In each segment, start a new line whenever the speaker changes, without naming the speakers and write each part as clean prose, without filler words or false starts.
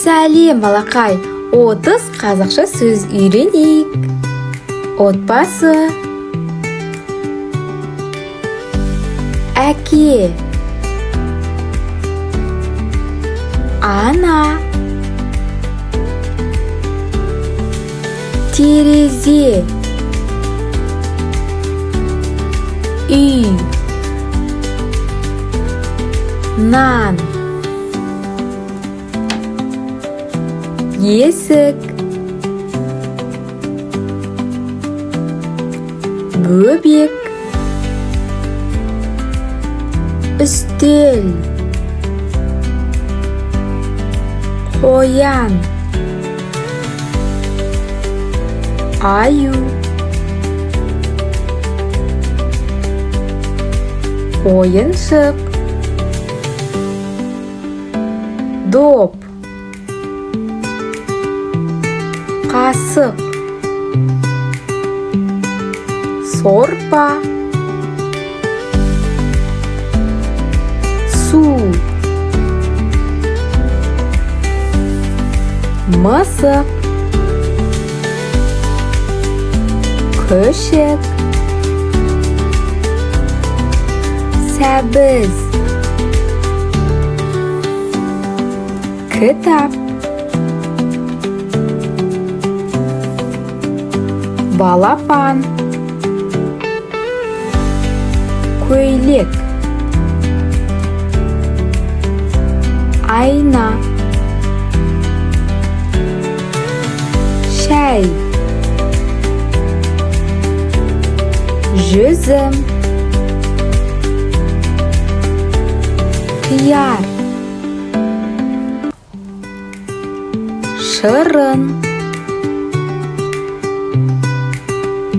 Сәлем, балақай! 30 қазақша сөз үйренейік. Отбасы. Әке. Ана. Терезе. Үй. Нан. Есік. Бөбек. Үстел. Қоян. Аю. Ойыншық. Доп. Қасық. Сорпа. Су. Мысық. Күшік. Сәбіз. Кітап. Балапан. Көйлек. Айна. Шәй. Жүзім. Қияр. Шырын.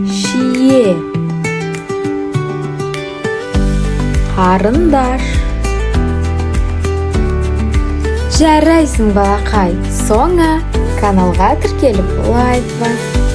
Шие. Қарындаш. Жарайсың, балақай! Соңы каналға тіркеліп, лайк бас.